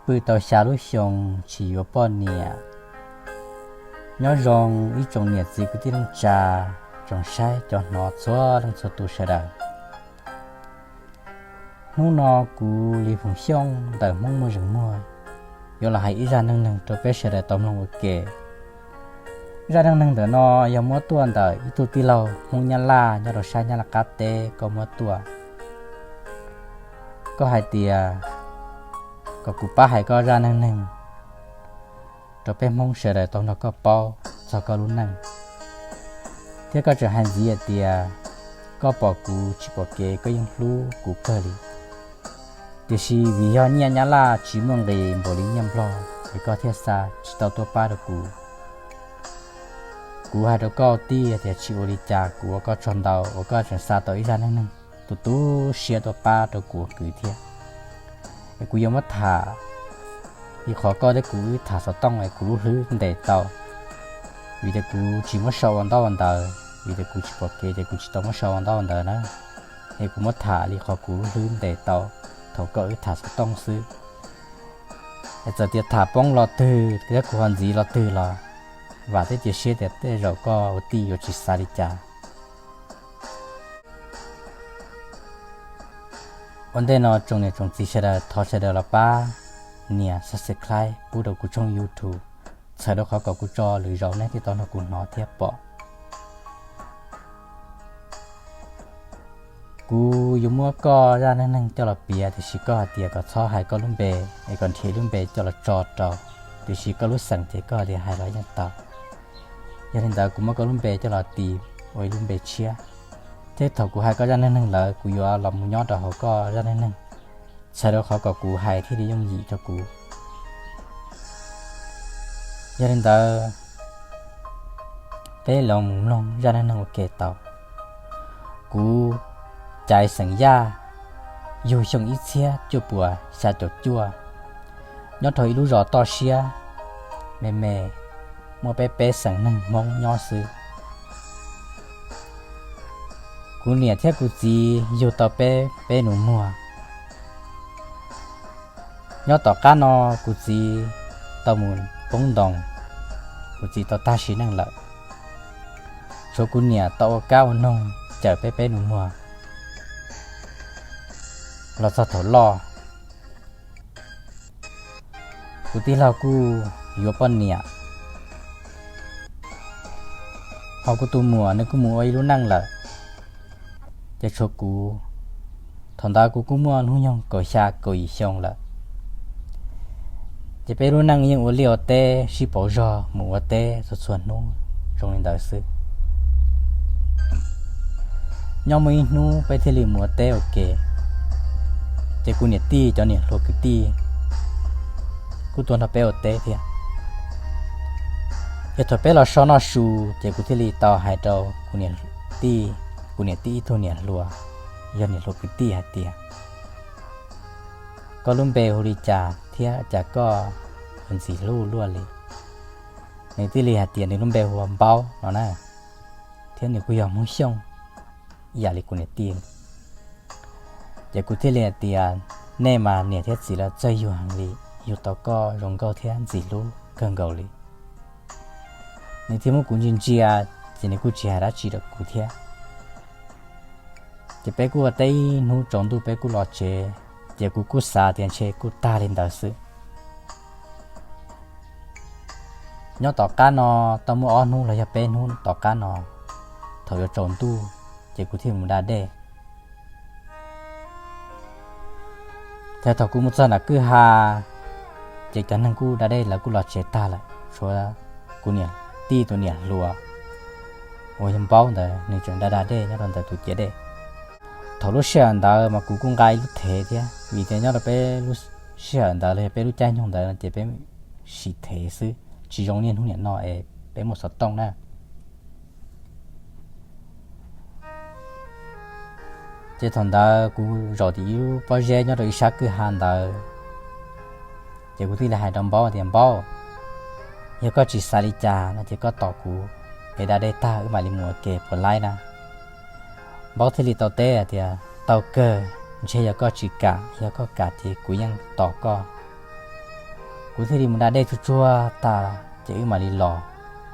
Pw tau xya lub xyoo tsis yuav poj niam. Nyob zoo ib tsoom niam txiv kwv tij neej tsa, tsoom saib cov hnov txhua leej txhua tus sawv daws. Hnub no kuv Lis Phoom Xyooj ntawm Hmoob Muaj Zeem Muag yuav los hais ib zaj neej neeg rau peb sawv daws tau mloog ua ke. Zaj neej neeg ntawm no yog muab tuaj ntawm ib tug tij laug Hmoob Nyab Laj nyob rau sab Nyab Laj qab teb, koj muab tuaj. Koj hais tias kom kuv pab hais koj zaj neej neeg rau peb Hmoob sawv daws tau nrog koj paub txog koj lub neej. Thiab koj tseem hais ntxiv hais tias koj pom kuv tsis pom kev, koj yeej hlub kuv kawg li. Tiam sis vim yog nyiaj Nyab Laj tsis muaj nqis npaum li nyiaj Nplog es koj thiaj xa tsis tau tuaj pab rau kuv. Kuv hais rau koj tij tias tsis ua li cas, kuv ua koj tsaug ntau uas koj tseem xa tau ib zaj neej neeg tu tu siab tuaj pab rau kuv ua kwv thiab. Es kuv yuav muab tham li qhov koj thiab kuv wb tham xov tooj es kuv lub hlwb ntes tau. Vim tias kuv tsis muab sau ua ntaub ua ntawv, vim tias kuv tsis pom kev ces kuv tsis tau muab sau ua ntaub ua ntawv na. Es kuv muab tham li qhov kuv lub hlwb ntes tau thaum koj wb tham xov tooj xwb. Es txawm tias tham poob los twg thiab kuv ho ntxiv los twg los, vam thiab cia siab tias tej zaum koj ua tij yuav tsis xav li cas. Ua ntej no tsoom niam tsoom txiv sawv daws, thov sawv daws los pab nias subscribe pub rau kuv tshooj YouTube, txhawm rau qhov kom kuv tso lwm zaus nej thiaj tau nrog kuv hnov thiab pom. Kuv yuav muab koj zaj neej neeg coj los piav, tiam sis koj hais tias kom txhob hais koj lub npe, es kom nrhiav lub npe coj los tso rau. Tiam sis koj lub xeem ces koj hais tias hais los yeej tau. Yog li ntawd kuv muab koj lub npe coj los tis ua ib lub npe tshiab, thiab thaum kuv hais koj zaj neej neeg lawm kuv yuav los mus nyob rau hauv koj zaj neej neeg, txhawm rau qhov kom kuv hais thiaj li yooj yim rau kuv. Yog li ntawd, peb los mus mloog zaj neej neeg ua ke tau. Kuv Caiv xeem Yaj, yug xyoo ib txhiab cuaj puas xya caum cuaj, nyob rau ib lub zos toj siab me me, muaj peb peb xeem neeg Hmoob nyob xwb. Kuv niam thiab kuv txiv yug tau peb peb nus muag. Nyob tom qab no kuv txiv tau mus poob ntoos, kuv txiv tau tag sim neej lawm. Tshuav kuv niam tau ua kab ua noog cawm peb peb nus muag los txog thaum loj. Kuv tij laug kuj yuav poj niam, ho kuv tus muam nws kuj mus ua ib lub neej lawm. Ces tshuav kuv, thaum ntawd kuv kuj muaj hnub nyoog kaum xya kaum yim xyoo lawm. Ces peb lub neej yeej ua liaj ua teb sib pauv zog mus ua teb txhua txhua hnub zoo li ntawd xwb. Nyob muaj ib hnub peb thiaj li mus ua teb ua ke, ces kuv niam tij cov niam hluas kwv tij kuj tuaj nrog peb ua teb thiab. Ces thaum peb los so noj su, ces kuv thiaj li tau hais rau kuv niam tij, kuv niam tij ib tug niam hluas, yog niam hluas kwv tij hais tias, koj lub npe hu li cas thiab cas koj ntxim hlub luaj li? Nws thiaj li hais tias nws lub npe hu ua Npaub no na, thiab nws kuj yog Hmoob Xyooj ib yam li kuv niam tij. Ces kuv thiaj li hais tias, nej mas niam thiab txiv lawv txawj yug heev li, yug tau koj zoo nkauj thiab ntxim hlub kawg nkaus li. Nws thiaj muab kuv ntsia ntsia, ces nws kuj tsis hais dab tsi rau kuv thiab. Ces peb kuj ua teb ib hnub tsaus ntuj peb kuj los tsev, ces kuv kuj xav tias ntshe kuj tag li ntawd xwb. Nyob tom qab no tau muaj ob hnub los yog peb hnub tom qab no, thaum yuav tsaus ntuj, ces kuv thiaj mus da dej. Ces thaum kuv mus txog nram kwj ha, ces cov neeg kuj da dej lawv kuj los tsev tag lawm, tshuav kuv niam tij tus niam hluas uas yog Npaub ntawd nws tseem da da dej nyob rau ntawm tus ciav dej. Thaum lub sij hawm ntawd mas kuv kuj nqa ib lub thev thiab, vim tias nyob rau peb lub sij hawm ntawd los yog peb lub caij nyoog ntawd ces peb sim thev xwb, tsis zoo niaj hnub niam no es peb muaj xov tooj na. Ces thaum ntawd kuv zaum tim ib lub pob zeb nyob rau ib sab kwj ha ntawd, ces kuv thiaj li hais rau Npaub tias, Npaub, yog koj tsis xav li cas no ces koj tos kuv es da dej tag wb mam li mus ua ke puas laib na? Npaub thiaj li tau teb hais tias, tau kawg, ntshe yog koj tsis kam, yog koj kam ces kuv yeej tos koj. Kuv thiaj li mus da dej tsuag tsuag tag ces wb mam li los.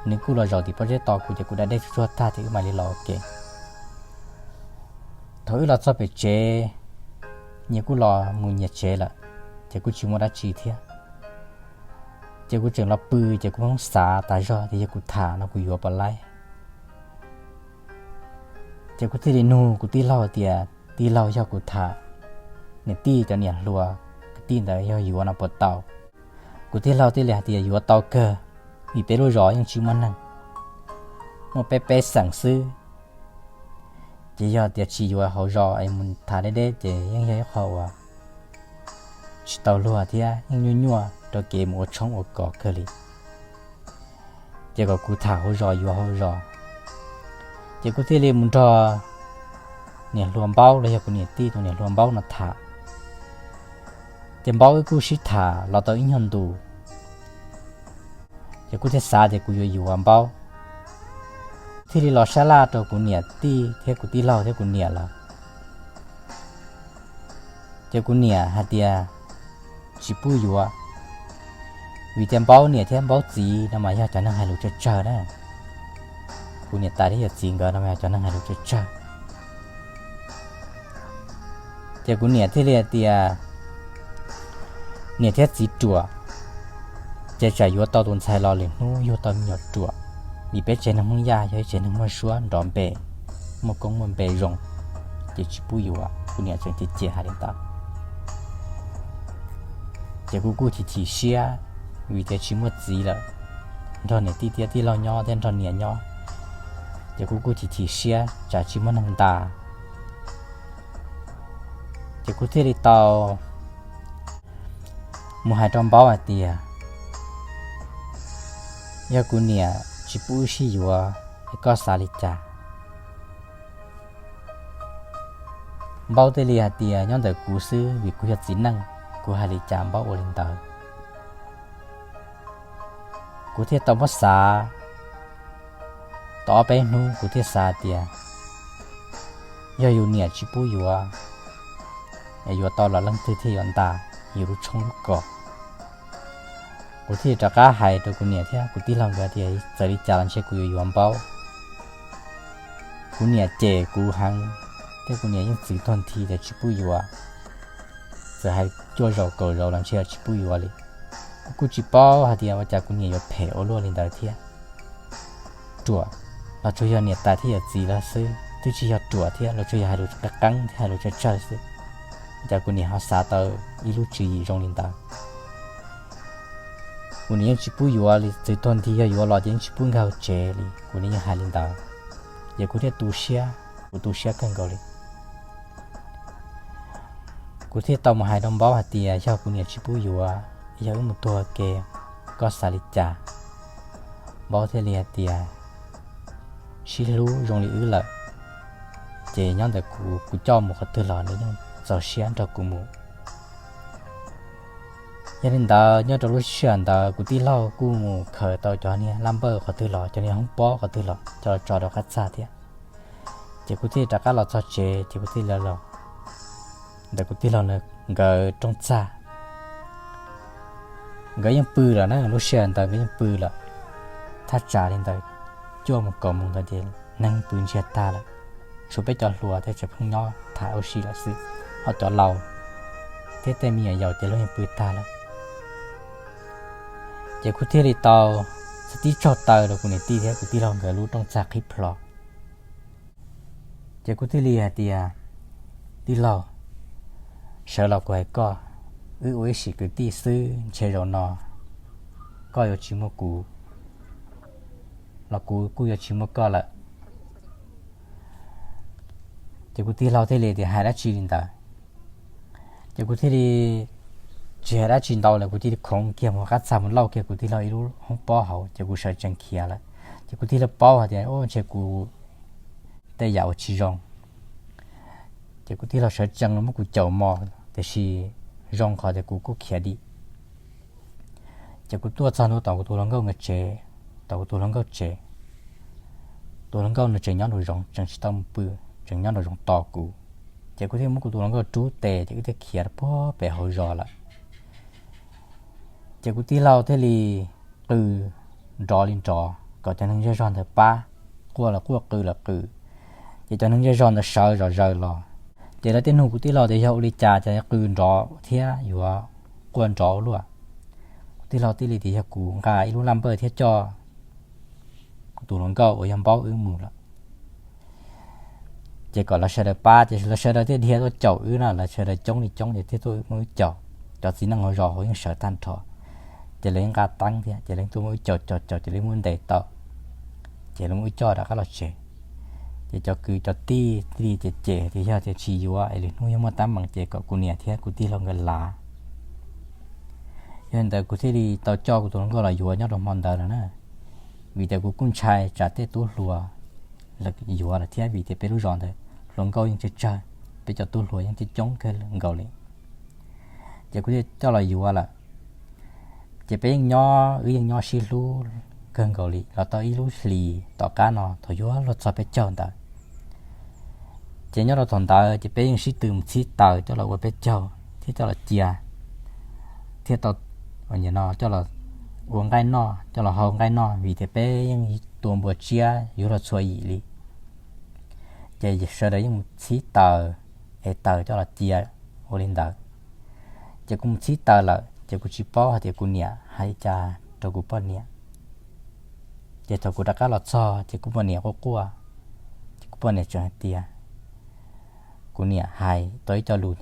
Nws kuj los zaum tim pob zeb tos kuv ces kuv da dej tsuag tsuag tag ces wb mam li los ua ke. Thaum wb los txog pem tsev, nyias kuj los mus nyias tsev lawm, ces kuj tsis muaj dab tsi thiab. Ces kuv tseem los pw ces kuv pheej xav tas zog tias yog kuv tham no kuv yuav puas laib. Ces kuv thiaj li nug kuv tij laug tias, tij laug, yog kuv tham niam tij cov niam hluas kwv tij ntawd yog yuav no puas tau? Kuv tij laug thiaj li hais tias yuav tau kawg, vim peb lub zos yeej tsis muaj neeg, muaj peb peb xeem xwb. Ces yog tias tsis yuav hauv zos es mus tham deb deb ces yeej yog ib qho uas tsis tau luag thiab yeej nyuaj nyuaj rau kev mus ua tshoob ua kos kawg li. Ces kom kuv tham hauv zos yuav hauv zos. Ces kuv thiaj li mus nrog niam hluas Npaub los yog kuv niam tij tus niam hluas Npaub no tham. Ces Npaub wb kuj sib tham los tau ib nyuag ntu, ces kuv thiaj xav tias kuv yuav yuav Npaub. Thiaj li los sab laj rau kuv niam tij thiab kuv tij laug thiab kuv niam lawm. Ces kuv niam hais tias tsis pub yuav, vim tias Npaub niam thiab Npaub txiv no mas yog cov neeg hais lus tsawg tsawg na. Kuv niam tais thiab yawm txiv nkawd no mas yog cov neeg hais lus tsawg tsawg. Ces kuv niam thiaj li hais tias niam thiab txiv ruam, ces tsam yuav tau tus ntxhais los lwm hnub yug tau me nyuam ruam, vim peb tsev neeg Hmoob Yaj yog ib tsev neeg muaj suab nrov npe, muaj koob muaj npe zoo, ces tsis pub yuav. Kuv niam tseem cem cem hais li ntawd. Ces kuv kuj chim chim siab, vim tias tsis muaj txiv lawm, nrog niam tij thiab tij laug nyob thiab nrog niam nyob, ces kuv kuj chim chim siab tsam tsis muaj neeg ntas. Ces kuv thiaj li tau mus hais rau Npaub hais tias yog kuv niam tsis pub wb sib yuav es koj xav li cas? Npaub thiaj li hais tias nyob ntawm kuv xwb, vim kuv yog txiv neej, kuv hais li cas Npaub ua li ntawd. Kuv thiaj tau muab xav tau ob peb hnub, kuv thiaj xav tias yog yus niam tsis pub yuav, es yuav tau los leej twg thiaj yuav ntas yus lub tshoob lub kos. Kuv thiaj rov qab hais rau kuv niam thiab kuv tij laug nkawd tias txawm li cas los ntshe kuv yuav yuav Npaub. Kuv niam cem kuv heev, thiab kuv niam yeej txwv tuag nthi tias tsis pub yuav. Txawm hais cuaj zaus kaum zaus los ntshe tsis pub yuav li. Kuv kuj tsis paub hais tias ua cas kuv niam yuav phem ua luaj li ntawd thiab. Ruam los tsuas yog niam tais thiab yawm txiv lawv xwb, twb tsis yog ruam thiab, los tsuas yog hais lus qeeb qeeb thiab hais lus tsawg tsawg xwb. Cas kuv niam ho xav tau ib lub tswv yim zoo li ntawd? Kuv niam yeej tsis pub yuav li, txwv tuag nthi yog yuav los ces yeej tsis pub nkag hauv tsev li, kuv niam yeej hais li ntawd. Ces kuv thiaj tu siab, kuv tu siab kawg nkaus li. Kuv thiaj tau mus hais rau Npaub hais tias yog kuv niam tsis pub yuav, yog wb mus tuag ke, koj xav li cas? Npaub thiaj li hais tias sib hlub zoo li wb lawm, ces nyob ntawm kuv, kuv coj mus qhov twg los nws yeej txaus siab nrog kuv mus. Yog li ntawd nyob rau lub sij hawm ntawd kuv tij laug kuj mus khaws tau cov niag laj npawj qhov twg los, cov niag hoob pob qhov twg los coj los tso rau qab txaj thiab. Ces kuv thiaj rov qab los txog tsev, ces kuv thiaj li los ntawm kuv tij laug nkawd rooj txaj. Nkawd yeej pw lawm na, lub sij hawm ntawd nkawd yeej pw lawm. Thaj tsam li ntawd cuaj mus kaum moos ntawd ces neeg pw ntsiag tag lawm, tshuav peb cov hluas thiab tseem pheej nyob tham ua si lawm xwb, ho cov laus thiab tej me nyuam yaus ces lawv yeej pw tag lawm. Ces kuv thiaj li tau tib tsaug taw rau kuv niam tij thiab kuv tij laug nkawd lub rooj txaj qhib plho. Ces kuv thiaj li hais tias, tij laug, sawv los kuv hais koj, wb ua ib sim kwv tij xwb, ntshe zaum no koj yuav tsis muaj kuv, los kuv kuj yuav tsis muaj koj lawm. Ces kuv tij laug thiaj li tias hais dab tsi li ntawd. Ces kuv thiaj li tsis hais dab tsi ntau lawm, kuv thiaj li khoov kiag mus qab txaj mus lauj kiag kuv tij laug ib lub hoob pob hauv, ces kuv sawv tsees khiav lawm. Ces kuv tij laug paub hais tias ntshe kuv tej yam uas tsis zoo. Ces kuv tij laug sawv tsees los muab kuv caum mos, tiam sis zoo qhov tias kuv kuj khiav dim. Ces kuv tuaj txog ntua tom kuv tus hluas nkauj nkawd tsev, tom kuv tus hluas nkauj tsev. Tus hluas nkauj nws tseem nyob nraum zoov, tseem tsis tau mus pw, tseem nyob nraum zoov tos kuv. Ces kuv thiaj muab kuv tus hluas nkauj rub tes ces wb thiaj khiav puag pem hauv zos lawm. Ces kuv tij laug thiaj li qw nrov li nrov kom cov neeg zej zog ntawd pab, quaj los quaj, qw los qw. Ces cov neeg zej zog ntawd sawv zom zaws los, ces lawv thiaj nug kuv tij laug tias yog ua li cas ces qw nrov thiab yuav quaj nrov ua luaj. Kuv tij laug thiaj li tias yog kuv nqa ib lub laj npawj thiab coj kuv tus hluas nkauj uas yog Npaub wb mus lawm. Ces kom lawv sawv daws pab, ces lawv sawv daws thiaj dhia tuaj caum wb na, lawv sawv daws coob li coob ces thiaj tuaj muab wb caum. Cov txiv neej hauv zos hauv yeej sawv tag nrho, ces lawv yeej nqa teeb thiab, ces lawv tuaj muab wb caum caum caum ces lawv muab ntes tau, ces lawv muab wb coj rov qab los tsev. Ces cov kwv cov tij thiaj li cem cem tias yog tias tsis yuav es lwm hnub yog muaj teeb meem ces kom kuv niam thiab kuv tij laug nkawd lav. Yog li ntawd kuv thiaj li tau coj kuv tus hluas nkauj los yuav nyob rau hmo ntawd lawm na, vim tias kuv kuj ntshai tsam tej tub hluas lawv yuav lawm thiab, vim tias peb lub zos ntawd hluas nkauj yeej tsawg tsawg, peb cov tub hluas yeej coob coob kawg nkaus li. Ces kuv thiaj coj los yuav lawm. Ces peb yeej nyob, wb yeej nyob sib hlub kawg nkaus li los tau ib lub hlis tom qab no thaum yuav luag txog peb caug ntawd. Ces nyob rau thaum ntawd ces peb yeej sib tw mus txhib taws coj los ua peb caug thiab coj los cia, thiab tau coj los ua nqaij noj, coj los hau nqaij noj, vim tias peb yeej tua npua tsiab yuav luag txhua yim li. Ces sawv daws yeej mus txhib taws, ev taws coj los cia ua li ntawd. Ces kuv mus txhib taws lawm ces kuv tsis paub hais tias kuv niam hais li cas rau kuv poj niam. Ces thaum kuv rov qab los txog ces kuv poj niam quaj quaj, ces kuv poj niam tseem hais tias kuv niam hais tau ib co lus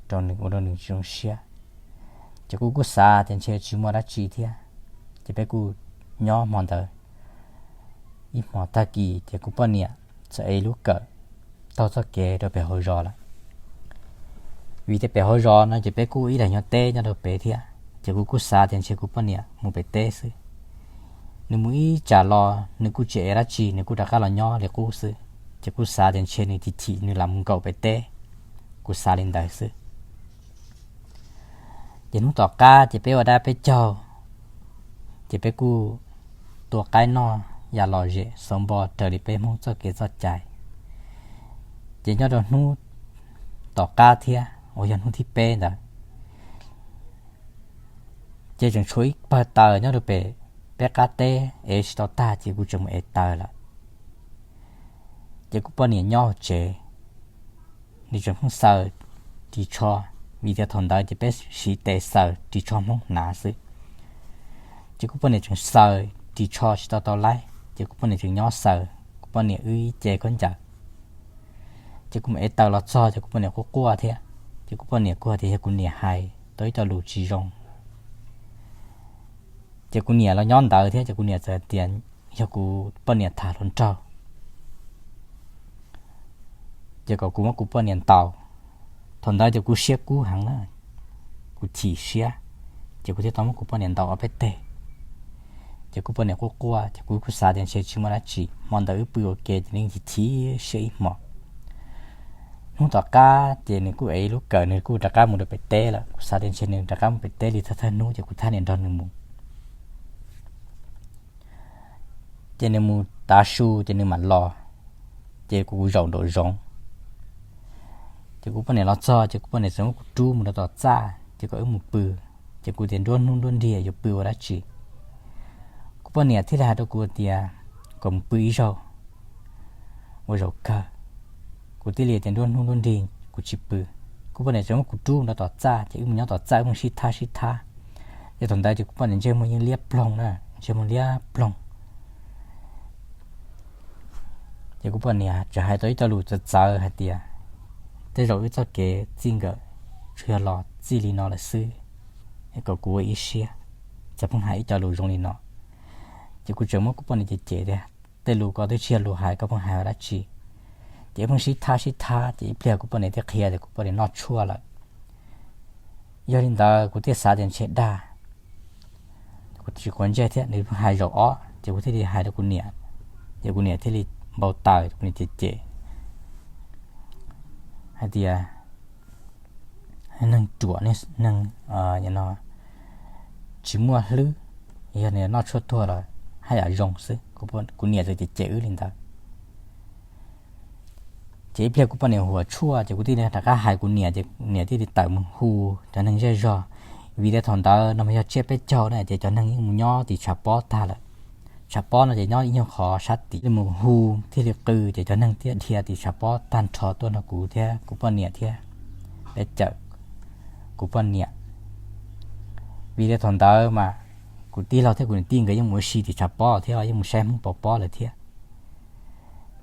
rau nws ua rau nws tsis zoo siab. Ces kuv kuj xav tias ntshe tsis muaj dab tsi thiab, ces peb kuj nyob hmo ntawd ib hmos tag kis ces kuv poj niam txawm ev lub kawm taug txoj kev rau pem hauv zos lawm. Vim tias pem hauv zos no ces peb kuj ib daim nyuag teb nyob rau pem thiab, ces kuv kuj xav tias ntshe kuv poj niam mus pem teb xwb. Nws mus ib tsam los nws kuj tsis ev dab tsi, nws kuj rov qab los nyob li qub xwb, ces kuv xav tias ntshe nws chim chim nws lam mus nkaum pem teb, kuv xav li ntawd xwb. Ces hnub tom qab ces peb ua dab peb caug, ces peb kuj tua qaib noj ya lom zem xauv npo raws li peb Hmoob txoj kev txoj cai. Ces nyob rau hnub tom qab thiab uas yog hnub thib peb ntawd, ces tseem tshuav ib pawg taws nyob rau pem peb qab teb ev tsis tau tag ces kuv tseem mus ev taws lawm. Ces kuv poj niam nyob hauv tsev, nws tseem pheej xaws ris tsho, vim tias thaum ntawd ces peb siv tes xaws ris tsho Hmoob hnav xwb. Ces kuv poj niam tseem xaws ris tsho tsis tau tau laib, ces kuv poj niam tseem nyob xaws, kuv poj niam wb ib ce khaub ncaws. Ces kuv mus ev taws los txog ces kuv poj niam quaj quaj thiab, ces kuv poj niam kuj hais tias yog kuv niam hais tau ib co lus tsis zoo. Ces kuv niam los nyob ntawd thiab, ces kuv niam txawm tias yog kuv poj niam tham hluas nraug, ces kom kuv muab kuv poj niam ntaus. Thaum ntawd ces kuv siab kub heev na, kuv chim siab, ces kuv thiaj tau muab kuv poj niam ntaus ob peb teg. Ces kuv poj niam quaj quaj, ces kuv kuj xav tias ntshe tsis muaj dab tsi, hmo ntawd wb pw ua ke ces nws chim chim siab ib hmos. Hnub tom qab ces nws kuj ev lub kawm, nws kuj rov qab mus rau pem teb lawm. Kuv xav tias ntshe nws rov qab mus pem teb li thawj thawj hnub, ces kuv thiaj li nrog nws mus. Ces nws mus tav su ces nws mam los, ces kuv zaum nraum zoov. Ces kuv poj niam los txog ces kuv poj niam txawm muab kuv rub mus rau tom txaj ces kom wb mus pw. Ces kuv tias nruab hnub nruab nrig yuav pw ua dab tsi. Kuv poj niam thiaj li hais rau kuv tias kom mus pw ib zaug, ua zaum kawg. Kuv thiaj li tias nruab hnub nruab nrig kuv tsis pw. Kuv poj niam txawm muab kuv rub mus rau tom txaj ces wb mus nyob tom txaj wb mus sib thab sib thab. Ces thaum ntawd ces kuv poj niam ntsej muag yeej liab ploog na, ntsej muag liab ploog. Ces kuv poj niam txawm hais tau ib co lus txawv txawv hais tias tej zaum wb txoj kev txij nkawm tsuas yog los txij li no lawm xwb, es kom kuv ua ib siab, txawm pheej hais ib co lus zoo li no. Ces kuv tseem muab kuv poj niam cem cem tias tej lus ko twb tsis yog lus hais, koj pheej hais ua dab tsi. Ces wb pheej sib thab sib thab ces ib pliag kuv poj niam thiaj qhia tias kuv poj niam noj tshuaj lawm. Yog li ntawd kuv thiaj xav tias ntshe dag, kuv tsis quav ntsej thiab, nws pheej hais zaum ob ces kuv thiaj li hais rau kuv niam, ces kuv niam thiaj li npau taws, kuv niam cem cem hais tias neeg ruam, neeg tsis muaj hlwb, yog nws noj tshuaj tuag los haj yam zoo xwb. Kuv niam txawm cem cem wb li ntawd. Ces ib pliag kuv poj niam huam tshuaj ces kuv thiaj li rov qab hais kuv niam, ces niam thiaj li tawm mus hu cov neeg zej zog, Vim tias thaum ntawd no mas yog tsiab peb caug na ces cov neeg yeej mus nyob tim tshav pob tag lawm. Tshav pob no ces nyob ib nyuag qhov sab tim li mus hu thiaj li qw ces cov neeg thiaj dhia tim tshav pob tag nrho tuaj nrog kuv thiab kuv poj niam thiab peb cawm kuv poj niam. Vim tias thaum ntawd mas kuv tij laug thiab kuv niam tij nkawd yeej mus ua si tim tshav pob thiab yeej mus saib hmoob pov pob lawm thiab.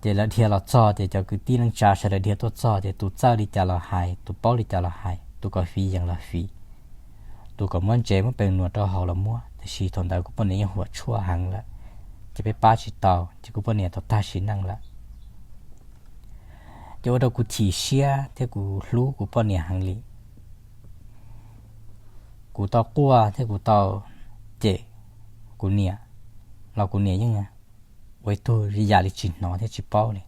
Ces lawv dhia los txog ces cov kwv tij neej tsa sawv daws dhia tuaj txog ces tus txawj li cas los hais, tus paub li cas los hais, tus kom fiv yees los fiv, tus kom muab ntsev muab pes nuam rau haus los muab. Tiam sis thaum ntawd kuv poj niam yeej huam tshuaj heev lawm, ces peb pab tsis tau ces kuv poj niam tau tag sim neej lawm. Ces ua rau kuv chim siab thiab kuv hlub kuv poj niam heev li. Kuv tau quaj thiab kuv tau cem kuv niam los kuv niam yeej ua ib tug yam li tsis hnov thiab tsis paub li.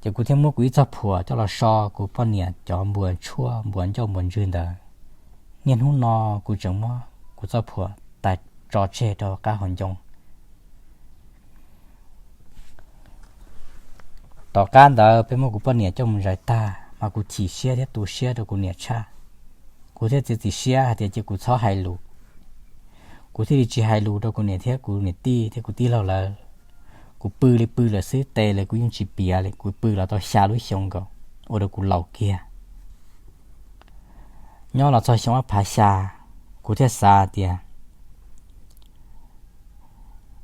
Ces kuv thiaj muab kuv ib txoj phuam coj los so kuv poj niam cov npuas tshuaj npuas ncauj npuas ntswg ntawd. Niaj hnub no kuv tseem muab kuv txoj phuam tais tso tseg rau qab hauv ncoo. Tom qab ntawd peb muab kuv poj niam coj mus zais tag mas kuv chim siab thiab tu siab rau kuv niam tshaj. Kuv thiaj txiav txim siab hais tias cia kuv txhob hais lus. Kuv thiaj li tsis hais lus rau kuv niam thiab kuv niam tij thiab kuv tij laug lawv. Kuv pw li pw lawm xwb, tes lawv kuv yeej tsis piav li, kuv pw los tau xya lub xyoo nkaus ua rau kuv laus kiag. Nyob los txog xyoo ob phav xya, kuv thiaj xav tias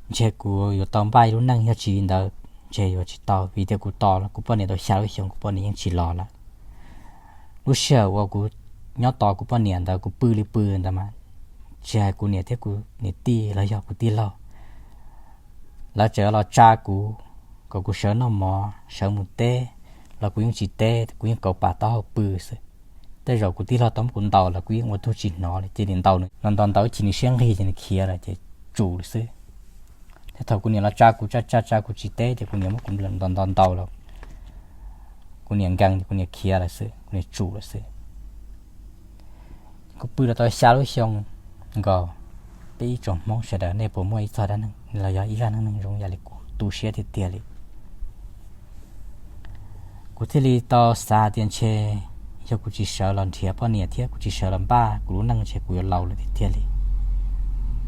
ntshe kuv yuav tau npaj ib lub neej, yog tsis li ntawd ntshe yuav tsis tau, vim tias kuv tos kuv poj niam tau xya lub xyoo kuv poj niam yeej tsis los lawm. Lub sij hawm uas kuv nyob tos kuv poj niam ntawd kuv pw li pw ntawd mas tsis hais kuv niam thiab kuv niam tij los yog kuv tij laug, lawv tseem los tsa kuv kom kuv sawv noj mov sawv mus teb los kuv yeej tsis teb, kuv yeej kauv pam taub hau pw xwb. Tej zaum kuv tij laug tau muab kuv ntaus los kuv yeej ua tug tsis hnov li, cia li ntaus nws los ntaus ntaus ib chim nws siab nqig ces nws khiav lawm ces tsum lawm xwb. Thiab thaum kuv niam los tsa kuv tsa tsa tsa kuv tsis teb ces kuv niam muab kuv ntaus ntaus ntaus los kuv niam nkees ces kuv niam khiav lawm xwb, kuv niam tsum lawm xwb. Kuv pw los tau xya lub xyoo nkaus. Peb ib tsoom Hmoob sawv daws nej puas muaj ib txog dab neeg los yog ib zaj neej neeg zoo yam li kuv tu siab tiag tiag li? Kuv thiaj li tau xav tias ntshe yog kuv tsis sawv los nrhiav poj niam thiab kuv tsis sawv los npaj kuv lub neej ntshe kuv yuav laus lawm tiag tiag li.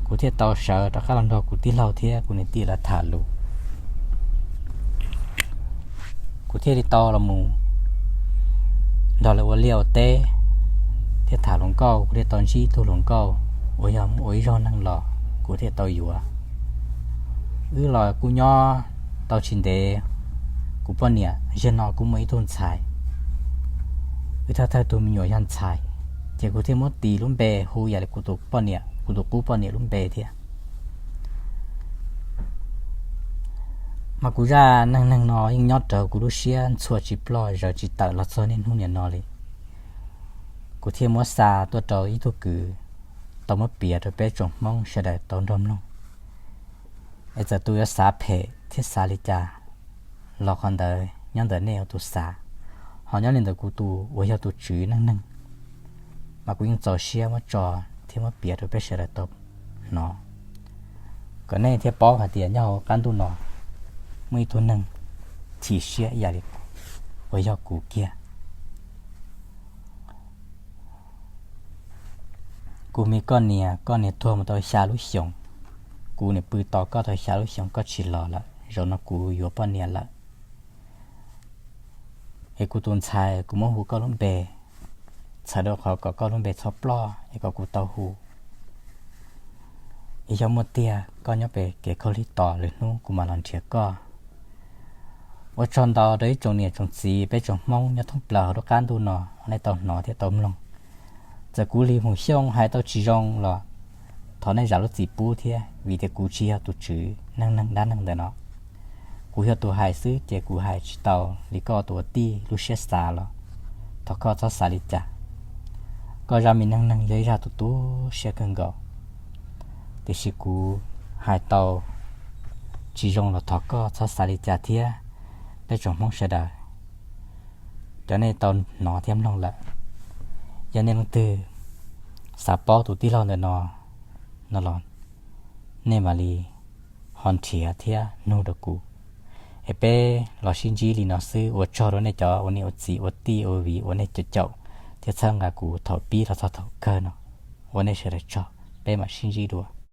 Kuv thiaj tau sawv rov qab los nrog kuv tij laug thiab kuv niam tij lawv tham lus. Kuv thiaj li tau los mus nrog lawv ua liaj ua teb thiab tham hluas nkauj. Kuv thiaj tau ntsib ib tug hluas nkauj uas yog ua ib zaug neeg los kuv thiaj tau yuav. Wb los kuj nyob tau tsis ntev, kuv poj niam ziag no kuj muaj ib tug ntxhais, wb thawj thawj tug me nyuam yog ntxhais, ces kuv thiaj muab tis lub npe hu yam li kuv tus poj niam, kuv tus qub poj niam lub npe thiab. Mas kuv zaj neej neeg no yeej nyob raws kuv lub siab ntxhua tsis ploj zawv tsis tawm los txog niaj hnub niam no li. Kuv thiaj muab xa tuaj rau ib tug kwv tau muab piav rau peb tsoom Hmoob sawv daws tau nrog mloog. Es txawm tus yuav xav phem thiab xav li cas los qhov ntawd nyob ntawm nej ua tus xav, ho nyob li ntawm kuv tus uas yog tus tswv neej neeg mas kuv yeej txaus siab muab tso thiab muab piav rau peb sawv daws tau hnov, kom nej thiaj paub hais tias nyob hauv qab ntuj no muaj ib tug neeg chim siab ib yam li uas yog kuv kiag. Kuv me koj niam, koj niam tuag mus tau xya lub xyoos, kuv niam pw tos koj tau xya lub xyoos koj tsis los lawm, zaum no kuv yuav poj niam lawm. Es kuv tus ntxhais kuv muab hu koj lub npe, txhawm rau qhov kom koj lub npe txhob ploj es kom kuv tau hu. Es yog muaj tiag koj nyob pem kev khaub lig tos lwm hnub kuv mam los nrhiav koj. Ua tsaug ntau rau ib tsoom niam tsoom txiv peb tsoom Hmoob nyob thoob plaws hauv lub qab ntuj no nej tau hnov thiab tau mloog. Txawm kuv Lis Hmoov Xyooj hais tau tsis zoo los thov nej zam lub txim pub thiab, vim tias kuv tsis yog tus tswv neej neeg dab neeg ntawm no. Kuv yog tus hais xwb ces kuv hais tsis tau li koj tus ua tij lub siab xav los thov koj txhob xav li cas. Koj zaj me neej neeg yog ib zaj tu tu siab kawg nkaus, tiam sis kuv hais tau tsis zoo los thov koj txhob xav li cas thiab. Peb tsoom Hmoob sawv daws, cov nej tau hnov thiab mloog lawm, yog nej leej twg xav paub tus tij laug ntawm no no los nej mam li ho nrhiav thiab nug rau kuv. Es peb los sib ntsib li no xwb, ua tsaug rau nej cov ua niam ua txiv ua tij ua viv uas nej caum caum Koj txhawb nqa kuv thaum pib los txog thaum kawg no. Ua nej sawv daws tsaug, peb mam sib ntsib dua.